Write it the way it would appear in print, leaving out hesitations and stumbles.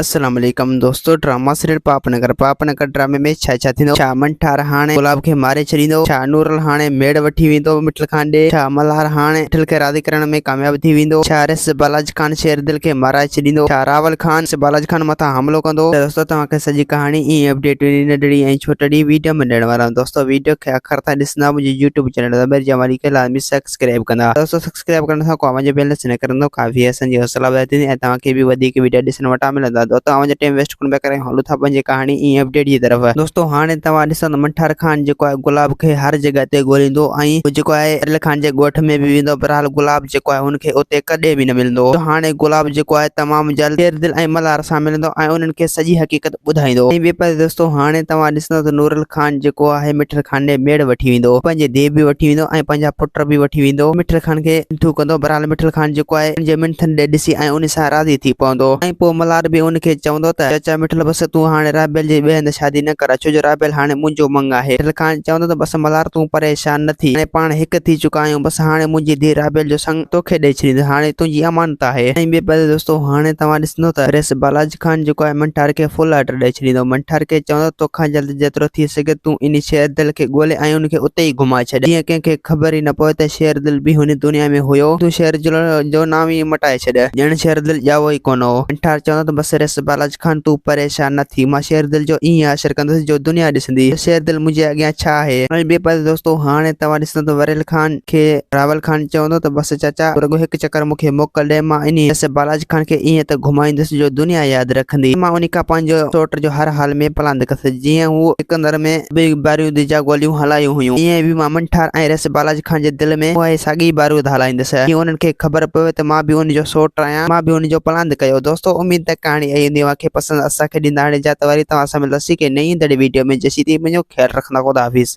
السلام عليڪم دوستو ڊراما سيريل پاپ نگر پاپ نگر ڊرامي ۾ ڇا ڇا ٿيندو ڇا منٺار هاڻي گلاب کي ماري ڇڏيندو ڇا نورل هاڻي ميڙ وٺي ويندو مٺل خان ڏي ڇا ملهار هاڻي مٺل کي راضي ڪرڻ ۾ ڪامياب ٿي ويندو ڇا رس بالاج خان شير دل کي مارائي ڇڏيندو ڇا راول خان رس بالاج خان مٿان حملو ڪندو ته دوستو توهان کي سڄي ڪهاڻي ائين اپڊيٽ ننڍڙي ۽ ڇوٽڙي ويڊيو ۾ ڏيڻ وارا آهيون دوستو ويڊيو کي آخر تائين ڏسندا منهنجي يوٽيوب چينل زبير جمالي کي لازمي سبسڪرائب ڪندا دوستو سبسڪرائب ڪرڻ سان ڪو اوهان جو بيلنس نه ڪرندو ڪافي اسان جي حوصلا افزائي ٿيندي ۽ توهان کي به وڌيڪ وڊيو ڏسڻ وٽان ملندا دوستو اوهان جو ٽيم ويسٽ ڪونه پيا ڪرايون هلون ٿا پنهنجي ڪهاڻي ۽ اپڊيٽ جي طرف دوستو هاڻي توهان ڏسو ته منٺار خان جيڪو آهي گلاب کي هر جڳهه تي ڳوليندو ۽ جيڪو آهي ارل خان جي ڳوٺ ۾ به ويندو بهرحال گلاب جيڪو آهي هن کي اتي ڪڏهن به نه ملندو هاڻي گلاب جيڪو آهي تمام جلد شير دل ۽ ملهار سان ملندو ۽ انهن کي سڄي حقيقت ٻڌائيندو ۽ ٻئي پاسي دوستو هاڻي توهان ڏسندو ته نورل خان جيڪو آهي مٺل خان ڏي ميڙ وٺي ويندو پنهنجي ڌيء به وٺي ويندو ۽ پنهنجا پٽ به وٺي ويندو مٺل خان کي منٿون ڪندو بهرحال مٺل خان جيڪو آهي ان جي منٿن ڏي ڏسي ۽ ان سان راضي ٿي پوندو ۽ پوء ملهار به ان کي چوندو ته چاچا مٺل بس تون هاڻي رابيل جي ٻئي هنڌ شادي نه ڪراء ڇو جو رابيل هاڻي منهنجو مڱ آهي مٺل خان چوندو ته بس ملهار تون پريشان نه ٿي هاڻي پاڻ هڪ ٿي چڪا آهيون بس هاڻي منهنجي ڌيء رابيل جو سڱ توکي ڏئي ڇڏيندس هاڻي تنهنجي امانت آهي ۽ ٻئي پاسي دوستو هاڻي توهان ڏسندو ته ريس بالاجي خان جيڪو آهي منٺار کي فل آرڊر ڏئي ڇڏيندو. منٺار کي چوندو توکان جلد جيترو ٿي سگهي تون انهي شير دل کي ڳولي ۽ ان کي اتي ئي گهمائي ڇڏ جيئن ڪنهن کي خبر ئي نه پوي ته شير دل به هن دنيا ۾ هيو. تون شير دل جو نانء ئي مٽائي ڇڏ. ڄڻ شير دل ڄائو ئي ڪونه هو. منٺار چوندو ته بس ريس بالاچ خان تون پريشان نه ٿي مان شير دل جو ائين حشر ڪندس جو دنيا ڏسندي ته شير دل منهنجي اڳيان ڇا آهي. ۽ ٻئي پاسي دوستو هاڻي توهان ڏسندو ته وريل خان کي راول خان چوندو ته بس چاچا رڳو هڪ چڪر مون کي موڪل ڏي مان انهي ريس بالاچ خان کي ائين ته گهمائيندس جو دنيا ياد رکندي. مان انهي کان پنهنجو سوٽ جو هر حال ۾ پلاند ڪندس. جيئن هو سڪندر ۾ به بارود جا گوليون هلايون هيون، ائين به مان منٺار ۽ رس بالاچ خان جي دل ۾ اها ئي ساڳي بارود هلائيندس. جيئن انهن کي خبر پوي ته مان به ان جو سوٽ آهيان، مان به ان جو پلاند ڪيو. دوستو اميد ته ڪهاڻي آئي هوندي اوهان کي پسند. اسان کي ڏيندا هاڻي اجازت وري توهان سان ملنداسين ڪنهن نئين ايندڙ ويڊيو ۾ جيسين تائين پنهنجو خيال رکندا خدا حافظ.